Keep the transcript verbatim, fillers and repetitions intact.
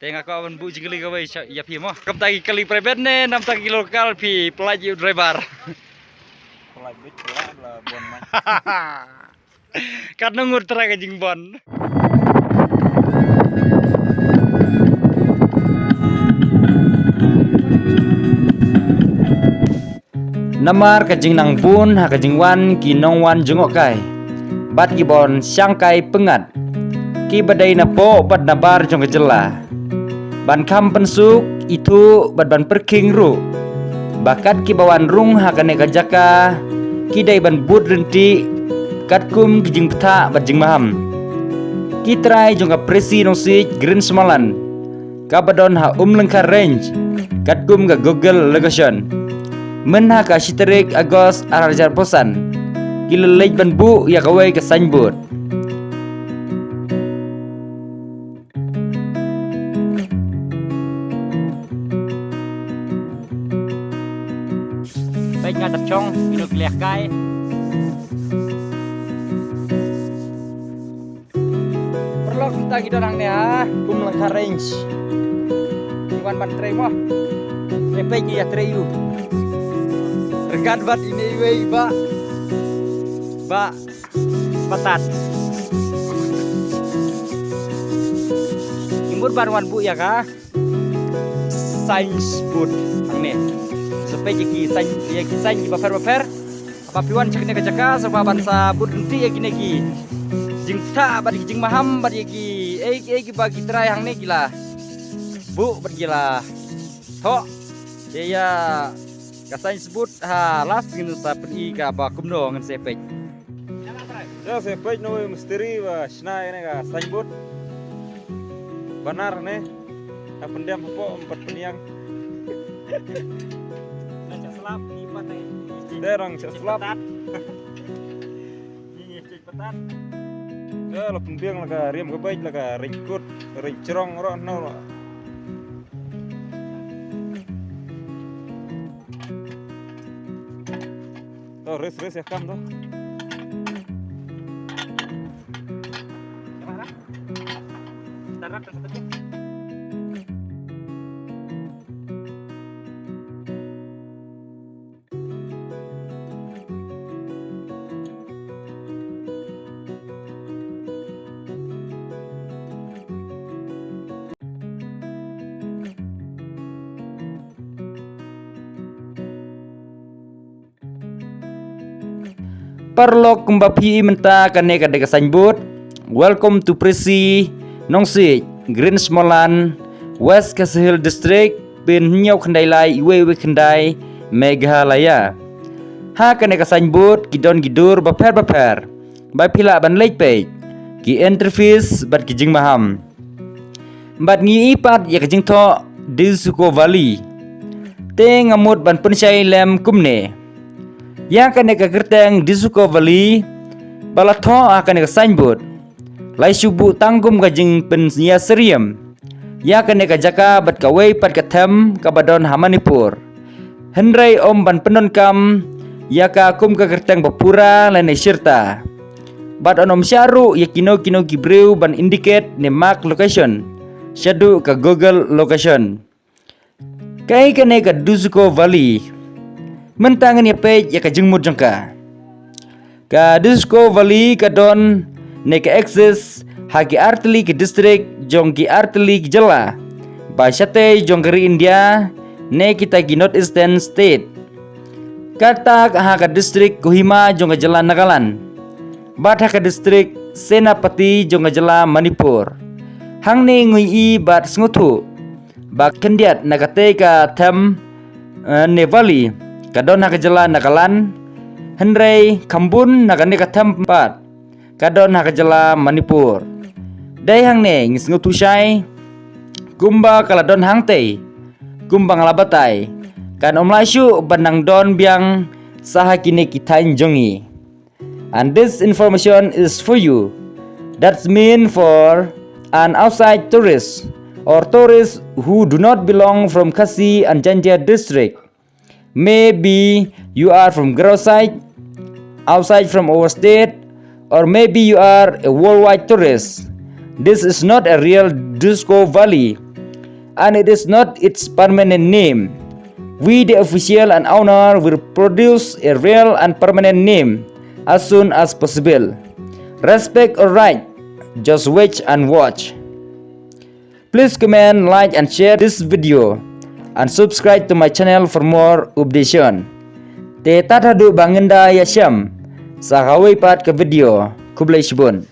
Te nga kwah ban buh jingkylli kawei sha, ïa phi mo. Kam ta ki kali private ne namta ki local phi pynlait ïa u driver. Pynlait bit pynlait la bon mai. Katno ngut trai ka jingbon. Namar ka jingnang bun ha ka jingwan ki nongwan jngohkai bad ki ba wan shangkai pyngngad, ki ba dei na poh bad na bar jong ka jylla, ban kham pynsuk, ithuh bad ban pyrkhing ruh ba kat ki ba wan rung ha kane ka jaka ki dei ban bud ryntih katkum ki jingbthah bad jingmaham. Ki trai jong ka Presi Nongsiej Green Smalan, ka ba don ha Umlyngkha Range, katkum ka Google Location. Myn ha ka shi tarik August ar hajar arphew san, ki la leit ban buh ïa kawei ka signboard. Peit nga da chong, ino kliah kai. Paralok, mynta ngi don hangne ha Umlyngkha Range. Ngi wan ban trei mo. Te peit ngi ïa trei ïa u. Ryngkat bad ine iwei i bah. Bah Patat. Ngi mut ban wan buh ïa ka signboard hangne. Sa peit ïa ki sign, ïa ki sign ki bapher bapher. Haba phi wan sha kane ka jaka, sa ba ban sa bud ryntih ïa kine ki jingbthah bad ki jingmaham bad ïa ki, eh, eh, ki ba ki trai hangne ki la buh bad ki la thoh. Ïa, ïa ka signboard ha last ngin sa pyni ka ba kumno, ngin sa peit. Ïa, sa peit na uwei u mistri ba shna ïa kane ka signboard. Banner ne. Ka pyndem hapoh, em pat pynïang. Dah shah slap, ngi pat, eh. Dah rang shah slap. Ngi, ngi cuit patat. Dah la pynbiang la ka riam ka bait, la ka ring kut, ring chrong, roh no. To, res, res ïa kam to. Paralok, kumba phi i mynta, kane ka dei ka signboard, "Welcome to Presi Nongsiej, Green Smalan, West Khasi Hills District, pin hynñiew khyndai lai, wei wei khyndai, Meghalaya." Ha kane ka signboard ki don ki dur bapher bapher ba phi lah ban leit peit, ki entry fees bad ki jingmaham. Bad ngi i pat ïa ka jingthoh Disuko Valley. Te nga mut ban pynshai lem kumne. Ïa kane ka kyrteng Disuko Valley ba la thoh ha kane ka signboard, lai shu buh tang kum ka jingpynïasyriem ïa kane ka jaka bad kawei pat ka them kaba don ha Manipur. Hynrei ym ban pyndonkam ïa ka kum ka kyrteng ba pura lane shirta. Bad yn ym shah ruh ïa kino kino ki briew ban indicate ne mark location shaduh ka Google Location. Kaei kane ka Disuko Valley? Mynta ngin ïa peit ïa ka jingmut jong ka. Ka Disuko Valley ka don ne ka exist ha ki artylli ki district jong ki artylli ki jylla ba shatei jong ka ri India ne kita ki North Eastern state. Kata ha ka district Kohima jong ka jylla Nagaland, bad ha ka district Senapati jong ka jylla Manipur. Hangne ngi i bad sngewthuh ba khyndiat na katei ka them, eh, ne valley ka don ha ka jylla Nagaland, hynrei kham bun na kane ka them pat ka don ha ka jylla Manipur. Dei hangne ngi sngewthuh shai kumba ka la don hangtei, kumba nga la batai, kan ym lah shuh ban nang don biang sa ha kine ki thaiñ jong ngi. And this information is for you. That's mean for an outside tourist or tourists who do not belong from Khasi and Jaintia district. Maybe you are from Garo side, outside from our state, or maybe you are a worldwide tourist. This is not a real Disuko Valley. and it is not its permanent name. We, the official and owner, will produce a real and permanent name as soon as possible. Respect all right. Just wait and watch. Please comment, like and share this video and subscribe to my channel for more updation. Te tad haduh ba ngin da ïashem sa kawei pat ka video. Khublei shibun.